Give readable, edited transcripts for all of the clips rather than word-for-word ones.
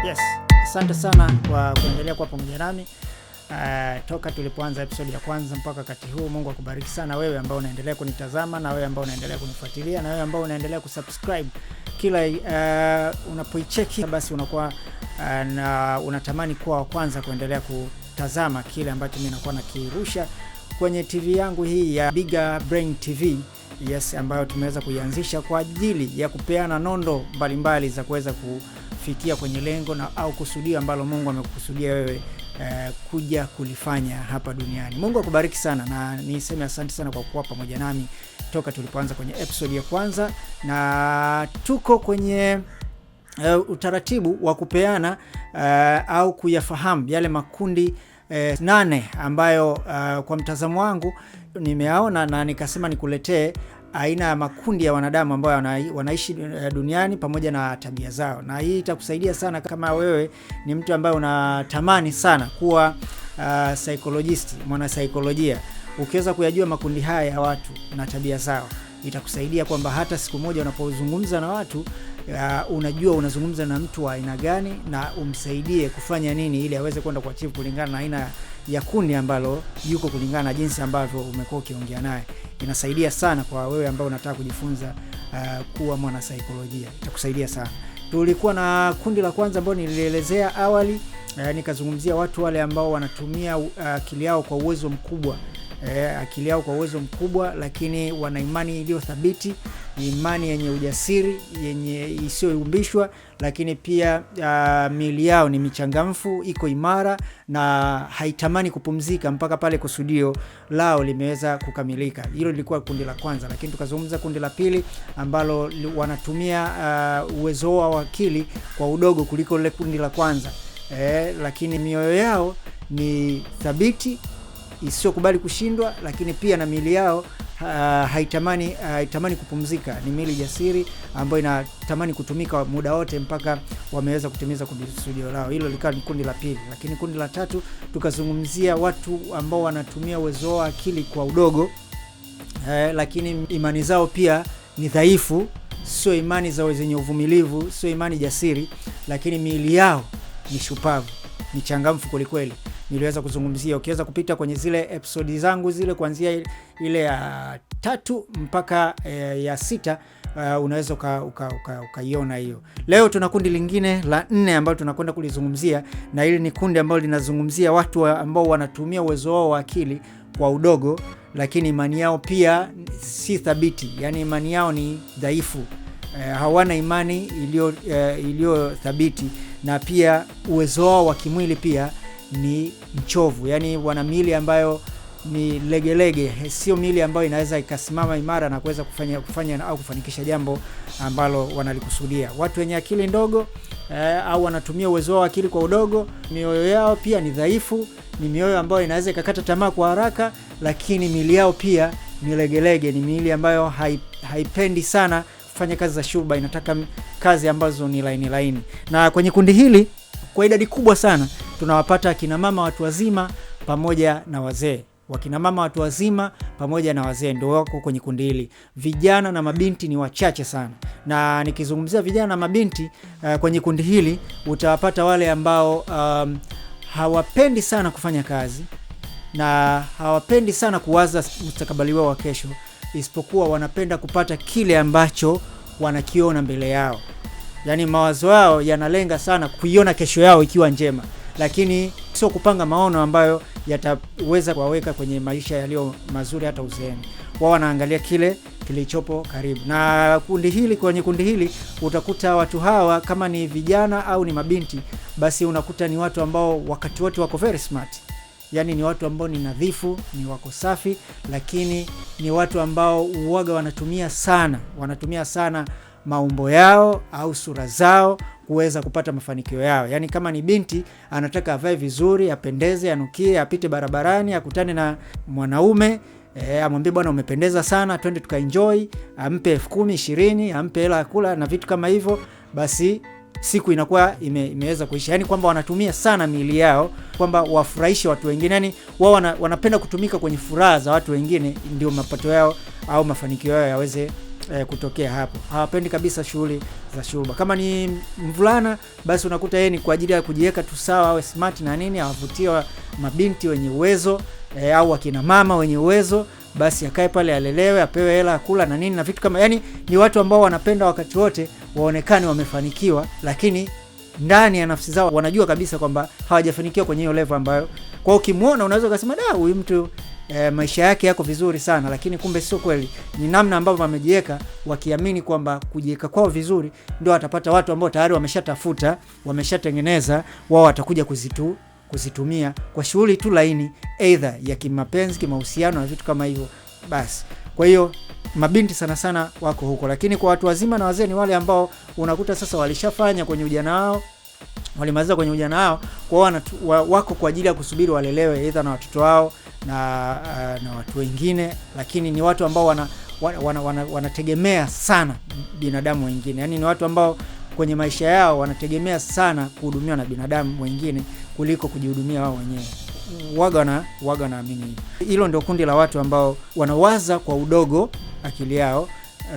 Yes, asante sana kwa kuendelea kuwa pamoja nami toka tulipoanza episode ya kwanza mpaka wakati huu. Mungu akubariki sana wewe ambao unaendelea kunitazama na wewe ambao unaendelea kunifuatilia na wewe ambao unaendelea kusubscribe kila unapoicheki, basi unakuwa na unatamani kuwa wa kwanza kuendelea kutazama kile ambacho mimi nakuwa nakirusha kwenye TV yangu hii ya Bigger Brain TV. Yes, ambayo tumeweza kuianzisha kwa ajili ya kupeana nondo mbalimbali za kuweza kufikia kwenye lengo na au kusudio ambalo Mungu amekukusudia wewe kuja kulifanya hapa duniani. Mungu akubariki sana na niseme asante sana kwa kuwa pamoja nami toka tulipoanza kwenye episode ya kwanza, na tuko kwenye utaratibu wa kupeana au kuyafahamu yale makundi 8 ambayo kwa mtazamo wangu nimeaona na nikasema nikuletee aina ya makundi ya wanadamu ambao wanaishi duniani pamoja na tabia zao. Na hii itakusaidia sana kama wewe ni mtu ambaye unatamani sana kuwa psychologist, mwanasaikolojia. Ukiweza kuyajua makundi haya ya watu na tabia zao, itakusaidia kwamba hata siku moja unapozungumza na watu unajua unazungumza na mtu wa aina gani na umsaidie kufanya nini ili aweze kwenda kuachieve kulingana na aina ya kundi ambalo yuko, kulingana na jinsi ambavyo umekuwa ukiongea naye. Inasaidia sana kwa wewe ambao unataka kujifunza kuwa mwanasaikolojia, itakusaidia sana. Tulikuwa na kundi la kwanza ambalo nilielezea awali, nikazungumzia watu wale ambao wanatumia akili yao kwa uwezo mkubwa. Akili yao kwa uwezo mkubwa, lakini wana imani iliyo thabiti, imani yenye ujasiri, yenye isiyoyumbishwa, lakini pia miili yao ni michangamfu, iko imara na haitamani kupumzika mpaka pale kusudio lao limeweza kukamilika. Hilo lilikuwa kundi la kwanza, lakini tukazungumza kundi la pili ambalo wanatumia uwezo wao wa akili kwa udogo kuliko lile kundi la kwanza. Lakini mioyo yao ni thabiti isiyokubali kushindwa, lakini pia na miili yao haitamani kupumzika. Ni miili jasiri ambayo inatamani kutumika muda wote mpaka wameweza kutimiza kusudio lao. Hilo likawa ni kundi la pili. Lakini kundi la tatu tukazungumzia watu ambao wanatumia uwezo wao akili kwa udogo, lakini imani zao pia ni dhaifu, sio imani za zenye uvumilivu, sio imani jasiri, lakini miili yao ni shupavu, ni changamfu kwelikweli. Niliweza kuzungumzia, ukiweza kupita kwenye zile episodi zangu zile kuanzia ile ya 3 mpaka ya 6, unaweza ukaiona hiyo. Leo tuna kundi lingine la 4 ambalo tunakwenda kulizungumzia, na hili ni kundi ambalo linazungumzia watu ambao wanatumia uwezo wao wa akili kwa udogo, lakini imani yao pia si thabiti, yani imani yao ni dhaifu. Hawana imani iliyo thabiti, na pia uwezo wao wa kimwili pia ni mchovu, yani wana miili ambayo ni legelege, sio miili ambayo inaweza ikasimama imara na kuweza kufanya au kufanikisha jambo ambalo wanalikusudia. Watu wenye akili ndogo au wanatumia uwezo wao akili kwa udogo, mioyo yao pia ni dhaifu, ni mioyo ambayo inaweza ikakata tamaa kwa haraka, lakini miili yao pia ni legelege, ni miili ambayo haipendi sana kufanya kazi za shurba, inataka kazi ambazo ni laini laini. Na kwenye kundi hili kwa idadi kubwa sana tunawapata akina mama watu wazima pamoja na wazee. Wakina mama watu wazima pamoja na wazee ndio wako kwenye kundi hili. Vijana na mabinti ni wachache sana. Na nikizungumzia vijana na mabinti kwenye kundi hili utawapata wale ambao hawapendi sana kufanya kazi na hawapendi sana kuwaza mustakabali wao wa kesho, isipokuwa wanapenda kupata kile ambacho wanakiona mbele yao. Yani mawazo yao yanalenga sana kuiona kesho yao ikiwa njema, lakini sio kupanga maono ambayo yataweza kuwaweka kwenye maisha yaliyo mazuri hata uzeeni. Wao wanaangalia kile kilichopo karibu. Na kundi hili, kwenye kundi hili utakuta watu hawa kama ni vijana au ni mabinti, basi unakuta ni watu ambao wakati wote wako very smart. Yani ni watu ambao ni nadhifu, ni wako safi, lakini ni watu ambao uoga wanatumia sana maumbo yao au sura zao kuweza kupata mafanikio yao. Yani kama ni binti anataka avae vizuri, apendeze, anukie, apite barabarani, akutane na mwanaume, amwambie bwana umependeza sana, twende tukaenjoy, ampe 10,000, 20,000, ampe hela ya kula na vitu kama hivyo, basi siku inakuwa imeweza kuisha. Yani kwamba wanatumia sana miili yao kwamba wafurahishe watu wengine. Yani wao wanapenda kutumika kwenye furaha za watu wengine ndio mapato yao au mafanikio yao yaweze kutokea hapo. Hawapendi kabisa shughuli za shuruba. Kama ni mvulana, basi unakuta yeye ni kwa ajili ya kujiweka tu sawa, awe smart na nini, awavutie mabinti wenye uwezo au akina mama wenye uwezo, basi akae pale alelewe, apewe hela kula na nini na vitu kama, yani ni watu ambao wanapenda wakati wote waonekane wamefanikiwa, lakini ndani ya nafsi zao wanajua kabisa kwamba hawajafanikiwa kwenye hiyo level ambayo, kwa ukimuona unaweza ukasema da, huyu mtu maisha yake yako vizuri sana, lakini kumbe sio kweli. Ni namna ambavyo wamejiweka, wakiamini kwamba kujiweka kwao vizuri ndio watapata watu ambao tayari wameshatafuta, wameshatengeneza, wao watakuja kuzitumia kwa shughuli tu laini, either ya kimapenzi, kimahusiano na vitu kama hivyo. Basi kwa hiyo mabinti sana sana wako huko, lakini kwa watu wazima na wazee ni wale ambao unakuta sasa walishafanya kwenye ujana wao, walimaliza kwenye ujana wao, kwa hiyo wako kwa ajili ya kusubiri walelewe either na watoto wao na watu wengine, lakini ni watu ambao wanategemea sana binadamu wengine. Yani ni watu ambao kwenye maisha yao wanategemea sana kuhudumiwa na binadamu wengine kuliko kujihudumia wao wenyewe. Waga wanaamini hivyo. Hilo ndio kundi la watu ambao wanawaza kwa udogo akili yao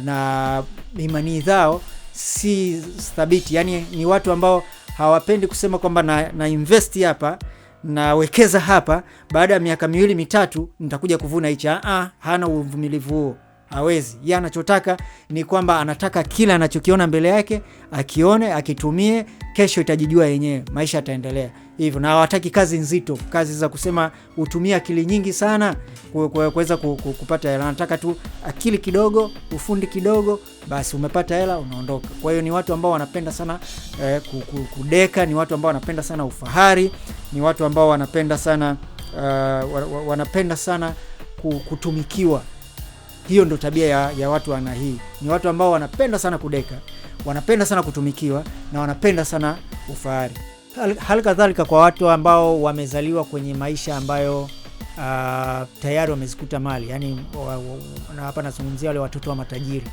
na imani zao si thabiti. Yani ni watu ambao hawapendi kusema kwamba na invest hapa, nawekeza hapa, baada ya miaka miwili mitatu nitakuja kuvuna hichi. Hana uvumilivu huo, hawezi. Yeye anachotaka ni kwamba anataka kila anachokiona mbele yake akione, akitumie, kesho itajijua yenyewe, maisha yataendelea hivyo. Na hawataki kazi nzito, kazi za kusema utumie akili nyingi sana kuweza kupata hela. Anataka tu akili kidogo, ufundi kidogo, basi umepata hela, unaondoka. Kwa hiyo ni watu ambao wanapenda sana kudeka, ni watu ambao wanapenda sana ufahari, ni watu ambao wanapenda sana wanapenda sana kutumikiwa. Hiyo ndio tabia ya watu wana hii. Ni watu ambao wanapenda sana kudeka, wanapenda sana kutumikiwa na wanapenda sana ufahari. Hali kadhalika kwa watu ambao wamezaliwa kwenye maisha ambayo tayari wamezikuta mali, yani na hapa nazungumzia wale watoto wa matajiri,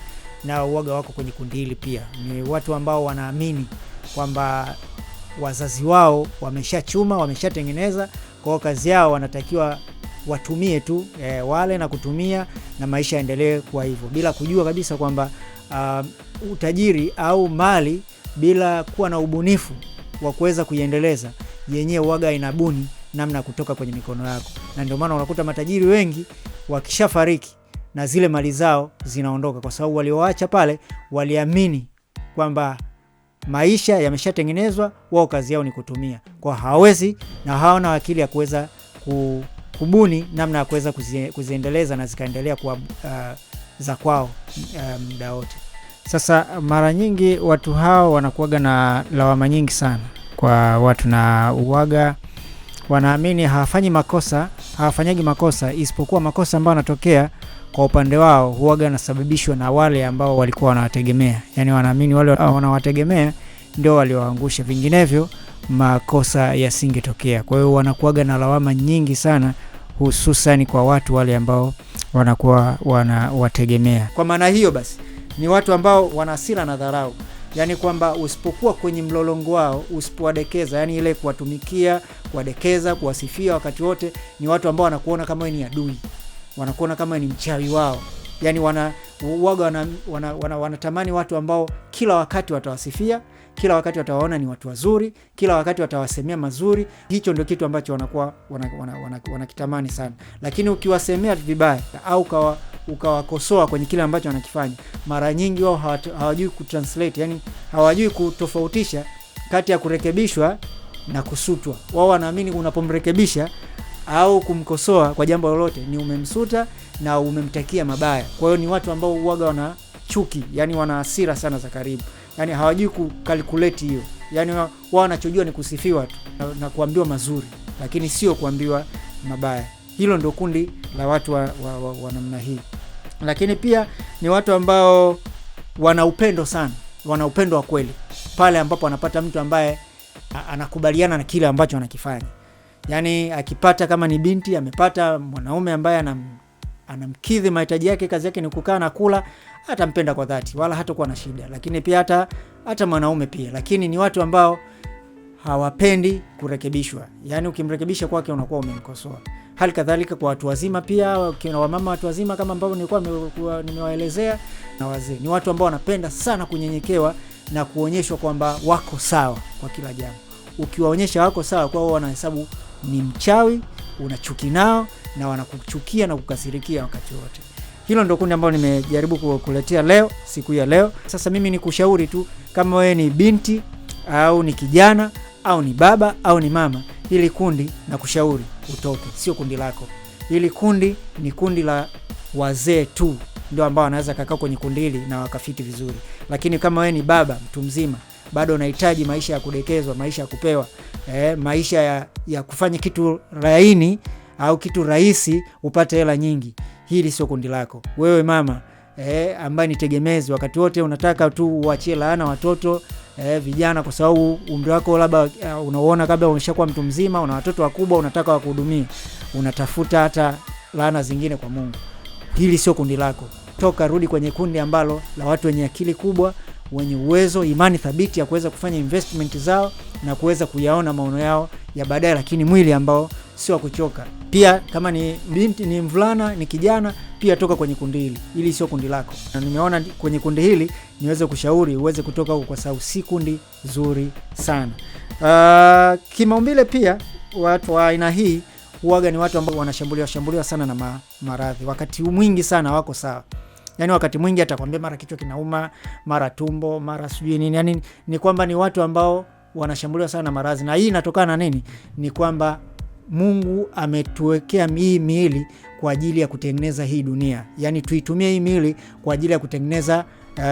na uoga wako kwenye kundi hili pia. Ni watu ambao wanaamini kwamba wazazi wao wameshachuma, wameshatengeneza, kwa kazi yao wanatakiwa watumie tu, wale na kutumia na maisha yaendelee kwa hivyo, bila kujua kabisa kwamba utajiri au mali bila kuwa na ubunifu wa kuweza kuiendeleza yenyewe waga inabuni namna kutoka kwenye mikono yako. Na ndio maana unakuta matajiri wengi wakishafariki na zile mali zao zinaondoka, kwa sababu walioacha pale waliamini kwamba maisha yameshatengenezwa, wao kazi yao ni kutumia. Kwa hawezi na hawana akili ya kuweza kubuni namna ya kuweza kuziendeleza na zikaendelea kuwa za kwao muda wote. Sasa mara nyingi watu hao wanakuwaga na lawama nyingi sana kwa watu, na uwaga wanaamini hawafanyi makosa, hawafanyagi makosa, isipokuwa makosa ambayo yanatokea kwa upande wao huwaga yanasababishwa na wale ambao walikuwa wanawategemea. Yani wanaamini wale wanawategemea ndio walioangusha, vinginevyo makosa yasingetokea. Kwa hiyo wanakuwaga na lawama nyingi sana, hususan kwa watu wale ambao wanakuwa wanawategemea. Kwa maana hiyo basi ni watu ambao wana hasira na dharau. Yani kwamba usipokuwa kwenye mlolongo wao, usipowadekeza, yani ile kuwatumikia, kuwadekeza, kuwasifia wakati wote, ni watu ambao wanakuona kama wewe ni adui, wanakuona kama ni mchawi wao. Yani wanatamani watu ambao kila wakati watawasifia, kila wakati watawaona ni watu wazuri, kila wakati watawasemea mazuri. Hicho ndio kitu ambacho wanakuwa wanakitamani sana. Lakini ukiwasemea vibaya au ukawakosoa kwenye kile ambacho wanakifanya, mara nyingi wao hawajui kutranslate, yani hawajui kutofautisha kati ya kurekebishwa na kusutwa. Wao wanaamini unapomrekebisha au kumkosoa kwa jambo lolote ni umemsuta na umemtakia mabaya. Kwa hiyo ni watu ambao huaga wana chuki, yani wana hasira sana za karibu. Yani hawajui kukalkulate hiyo. Yani wao wanachojua ni kusifiwa tu na kuambiwa mazuri, lakini sio kuambiwa mabaya. Hilo ndio kundi la watu wa namna hii. Lakini pia ni watu ambao wana upendo sana, wana upendo wa kweli pale ambapo anapata mtu ambaye anakubaliana na kile ambacho anakifanya. Yani akipata, kama ni binti amepata mwanaume ambaye anamkidhi mahitaji yake, kazi yake ni kukaa na kula, atampenda kwa dhati, wala hatakuwa na shida. Lakini pia hata mwanaume pia, lakini ni watu ambao hawapendi kurekebishwa. Yani ukimrekebisha kwake unakuwa umemkosoa. Hali kadhalika kwa watu wazima pia, kina wamama watu wazima kama ambavyo nilikuwa nimewaelezea, na wazee ni watu ambao wanapenda sana kunyenyekewa na kuonyeshwa kwamba wako sawa kwa kila jambo. Ukiwaonyesha wako sawa, kwa wao wanahesabu ni mchawi, unachuki nao na wanakuchukia na kukasirikia wakati wote. Hilo ndio kundi ambalo nimejaribu kukuletea leo, siku ya leo. Sasa mimi nikushauri tu, kama wewe ni binti au ni kijana au ni baba au ni mama, hili kundi nakushauri utoke, sio kundi lako. Hili kundi ni kundi la wazee tu ndio ambao wanaweza kakaa kwenye kundi hili na wakafiti vizuri. Lakini kama wewe ni baba mtu mzima, bado unahitaji maisha ya kudekezwa, maisha ya kupewa, maisha ya kufanya kitu laini au kitu rahisi upate hela nyingi, hili sio kundi lako. Wewe mama ambaye ni tegemezi, wakati wote unataka tu uachie laana watoto vijana, kwa sababu umri wako labda unaona kabla umeshakuwa mtu mzima, una watoto wakubwa, unataka wakuhudumie, unatafuta hata laana zingine kwa Mungu. Hili sio kundi lako. Toka, rudi kwenye kundi ambalo la watu wenye akili kubwa, wenye uwezo, imani thabiti ya kuweza kufanya investment zao na kuweza kuyaona maono yao ya baadaye, lakini mwili ambao sio wa kuchoka. Pia kama ni binti, ni mvulana, ni kijana, pia toka kwenye kundi hili. Hili sio kundi lako. Na nimeona kwenye kundi hili niweze kushauri uweze kutoka huko, kwa sababu si kundi zuri sana. Kimaumbile pia watu wa aina hii huwaga ni watu ambao wanashambuliwa sana na maradhi. Wakati mwingi sana wako sawa. Yaani wakati mwingi atakwambia mara kichwa kinauma, mara tumbo, mara sijui nini. Yaani ni kwamba ni watu ambao wanashambuliwa sana na maradhi. Na hii inatokana na nini? Ni kwamba Mungu ametuwekea hii miili kwa ajili ya kutengeneza hii dunia. Yaani tuitumie hii miili kwa ajili ya kutengeneza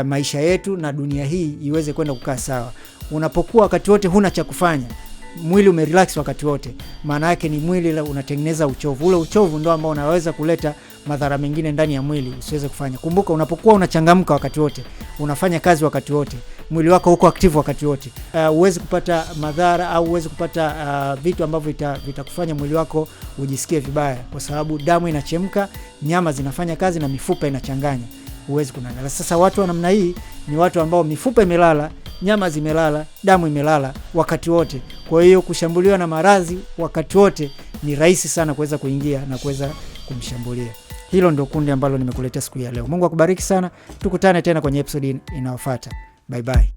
maisha yetu na dunia hii iweze kwenda kukaa sawa. Unapokuwa wakati wote huna cha kufanya, mwili umerelax wakati wote, maana yake ni mwili unatengeneza uchovu. Ule uchovu ndio ambao unaweza kuleta madhara mengine ndani ya mwili usiweze kufanya. Kumbuka, unapokuwa unachangamka wakati wote, unafanya kazi wakati wote, mwili wako uko active wakati wote, huwezi kupata madhara au huwezi kupata vitu ambavyo vitakufanya mwili wako ujisikie vibaya, kwa sababu damu inachemka, nyama zinafanya kazi na mifupa inachanganya, huwezi kunana. Sasa watu wa namna hii ni watu ambao mifupa imelala, nyama zimelala, damu imelala wakati wote. Kwa hiyo kushambuliwa na maradhi wakati wote ni rahisi sana kuweza kuingia na kuweza kumshambulia. Hilo ndio kundi ambalo nimekuletea siku ya leo. Mungu akubariki sana. Tukutane tena kwenye episode inayofuata. Bye bye.